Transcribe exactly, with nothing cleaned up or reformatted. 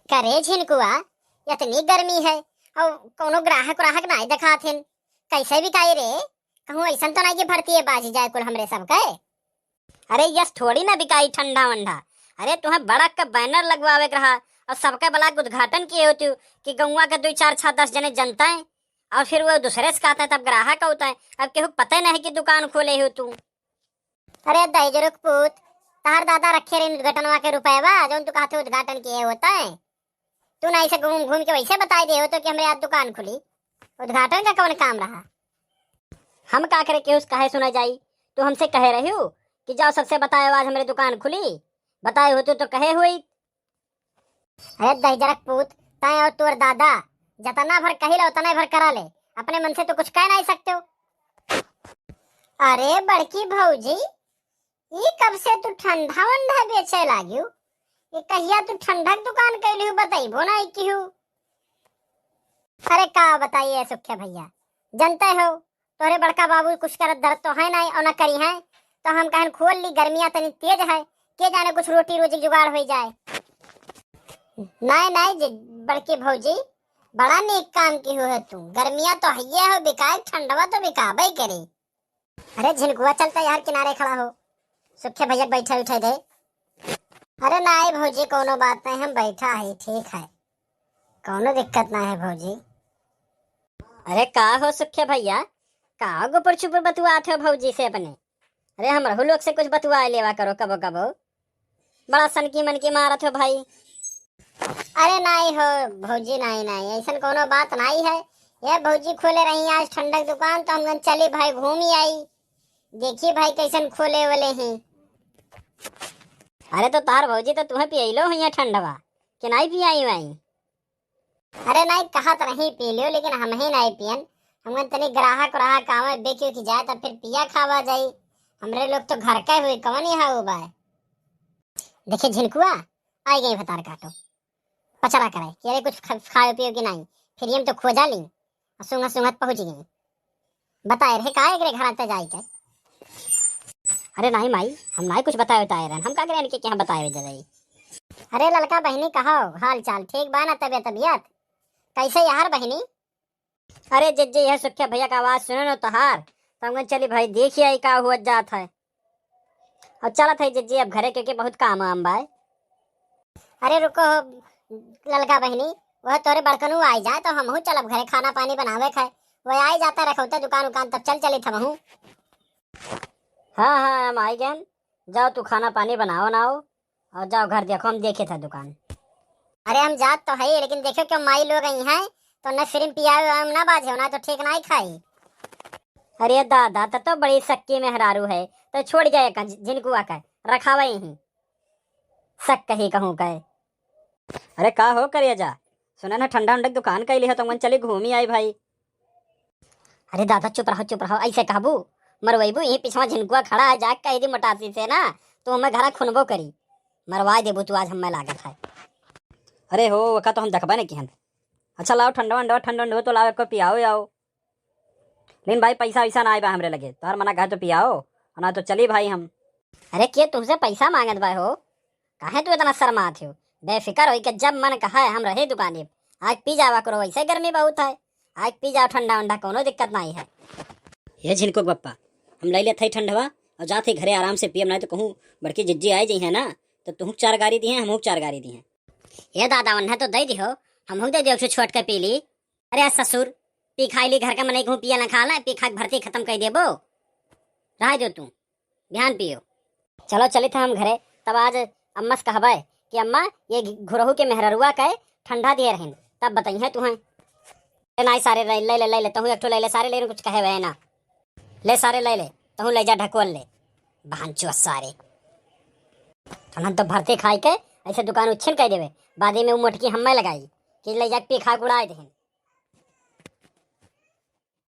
करे झिनकुआ, इतनी गर्मी है और कौनो ग्राहक व्राहक नाई देखात हिन, कैसे बिकाई रे? कहूँ ऐसन तो नाई कि भरती है बाजी जाए कुल हमरे सबके। अरे यस थोड़ी ना बिकाई ठंडा वंडा। अरे तुहें बड़ा का बैनर लगवावे के रहा और सबके बला के उद्घाटन किए होती कि गौवा के दो चार छह दस जने जनता है और फिर वो दूसरे से कहते हैं तब ग्राहक होता है। अब केहू पता नहीं कि दुकान खोले हो तू। अरे दहिजरक पूत, तहार दादा रखे रहे उद्घाटनवा के रुपयवा जौन तू कहते उद्घाटन किए होता है। तू ना ऐसे घूम घूम के वैसे बताई दे हो तो कि हमरे आज दुकान खुली। उद्घाटन का कौन काम रहा? हम का करे केहू से कहे सुना जाई? तू हमसे कहे रही हो कि जाओ सबसे बताए आज हमरे दुकान खुली। बताए हो तू तो कहे हुई। अरे दहिजरक पूत, तैं और तोर दादा जतना भर कही लो उतने भर करा ले। अपने मन से तो कुछ कह नहीं सकते हो। अरे बड़की भौजी, ई कब से तू ठंडा वंडा बेचे लागियो? ये कहिया तू ठंडा के दुकान कैली हो, बताइबो नहीं किहू। अरे का बताइए सुखे भैया, जनते हो तोहरे बड़का बाबू कुछ करत धरत तो है नहीं और न करी है, तो हम कहन खोल ली, गर्मियाँ तनी तेज है, के जाने कुछ रोटी रोजी जुगाड़ हो जाए। नहीं नहीं जी, बड़की भौजी, बड़ा नेक काम किहू है तू। गर्मियाँ तो हइये हो बिकाए, ठंडवा तो बिकाबे करे। अरे झिनकुआ, चलता यार किनारे खड़ा हो, सुखे भैया के बैठे उठे दे। अरे नाई भौजी, कौनो बात नहीं, हम बैठा है, ठीक है, कौनो दिक्कत ना है भौजी। अरे का हो सुखे भैया, का गुपुर चुपुर बतुआत हो भौजी से अपने? अरे हमरहू लोग से कुछ बतुआ लेवा करो कबो कबो। बड़ा सनकी मनकी मारत हो भाई। अरे नाई हो भौजी, नाई नाई, ऐसन कौनो बात नाई है। ये भौजी खोले रही आज ठंडक दुकान, तो हम चली भाई घूमी आई, देखी भाई कैसन खोले वाले हैं। अरे तो तार भौजी तो तुम्हें पियलो हुई है ठंडवा, कि नाई पियाई वाई? अरे नाई, कहत रही पी लियो, लेकिन हम ही नाई पियन। हमन तनी ग्राहक व्राहक आवे, बेच उच जाए, तब फिर पिया खावा जाई। हमरे लोग तो घर के हुई, कौन यहाँ उबा है? देखे झिनकुआ, आई गई भतार काटो। पचरा करे कि अरे कुछ ख-, खाए पियो कि नाई, फिर ये हम तो खोजा ली और सुंघत सुंघत पहुँच गई। बताए रहे का एकरे घर आते जाए के? अरे नाई माई, हम नाई कुछ बताए बताए रहन, हम का करे इनके यहाँ बताए दे रही। अरे ललका बहिनी, कहो हाल चाल, ठीक बा ना तबियत तबियत? कैसे यार बहिनी? अरे जिज्जी, यह सुखिया भैया का आवाज सुने न तोहार, तो हम कहे, चली भाई देखी आई का हुआ जात है। और चलत है जिज्जी अब घरे, क्योंकि बहुत काम वाम बा। अरे रुको हो ललका बहिनी, वह तोरे बड़कनू आई जाए तो हमहू चलब घरे, खाना पानी बनावे खाए। वह आई जाता रखौते दुकान उकान, तब चल चली हमहू। हाँ हाँ, हम आई गए। जाओ तू खाना पानी बनाओ नाओ और जाओ घर देखो, हम देखे था दुकान। अरे हम जात तो है, लेकिन देखो क्यों माई लोग आई हैं, तो न फिर पियावे वावे ना बाजे, ना तो ठीक ना ही खाई। अरे दादा, त तो बड़ी सक्की मेहरारू है, तो छोड़ जाए का झिनकुआ का, रखावे ही। सक कही कहूँ का। अरे का हो करेजा, सुना ना ठंडा उंडा के दुकान कैली है, तो मन चली घूमी आई भाई। अरे दादा चुप रहो, चुप रहो, ऐसे कहबू मरवैबू। यही पिछवा झिनकुआ खड़ा है, जाके कह दी मोटासी से ना, तो हमें घरा खुनबो करी, मरवा देबू तू आज हमें लागत है। अरे हो, वका तो हम देखबे नहीं किहन। अच्छा लाओ ठंडा वंडा, ठंडा वंडा हो तो लाओ, एक पियाओ आओ। लेकिन भाई पैसा वैसा ना आए बा हमरे लगे, तार मना कहे तो पियाओ, और ना तो चली भाई हम। अरे के तुमसे पैसा मांगत बा हो? काहे तू इतना शर्मात हो? बेफिक्र होई के जब मन कहा है हम रहे दुकाने। आज पी जावा करो, वैसे गर्मी बहुत है। आज पी जाओ ठंडा वंडा, कोनो दिक्कत नहीं है। ये झिनको के पप्पा, हम ले लेत है ठंडवा और जात है घरे आराम से पियम, नहीं तो कहूँ बड़की जिज्जी आए जी है ना, तो तुहू चार गारी दी है, हमहू चार गारी दी है। ये दादा वन्ना तो दे दिहो, हमहू दे दियो, छोट के पी ली। अरे ससुर, पी खाई ली, घर का मनई कहूँ पिया ना खा ना, पी खा के भर्ती खत्म कर देबो। रह दो तू। ध्यान पियो। चलो चलित हम घरे, तब आज अम्मा से कहबे कि अम्मा, ये घुरहू के मेहररुआ के ठंडा दिए रहिन, तब बताइए तुहें। ए नाई सारे ले, ले, ले, ले, ले, तहूँ एक ठो ले ले, सारे ले, कुछ कहे हुए ना। ले सारे ले ले, तहूँ ले जा ढकोल ले। भांचो सारे। तुमन तो भरते खाई के ऐसे दुकान उच्छिन कर देवे, बादे में वो मोटकी हम्मे लगाई कि ले जा पी खा के उड़ाए देहिन।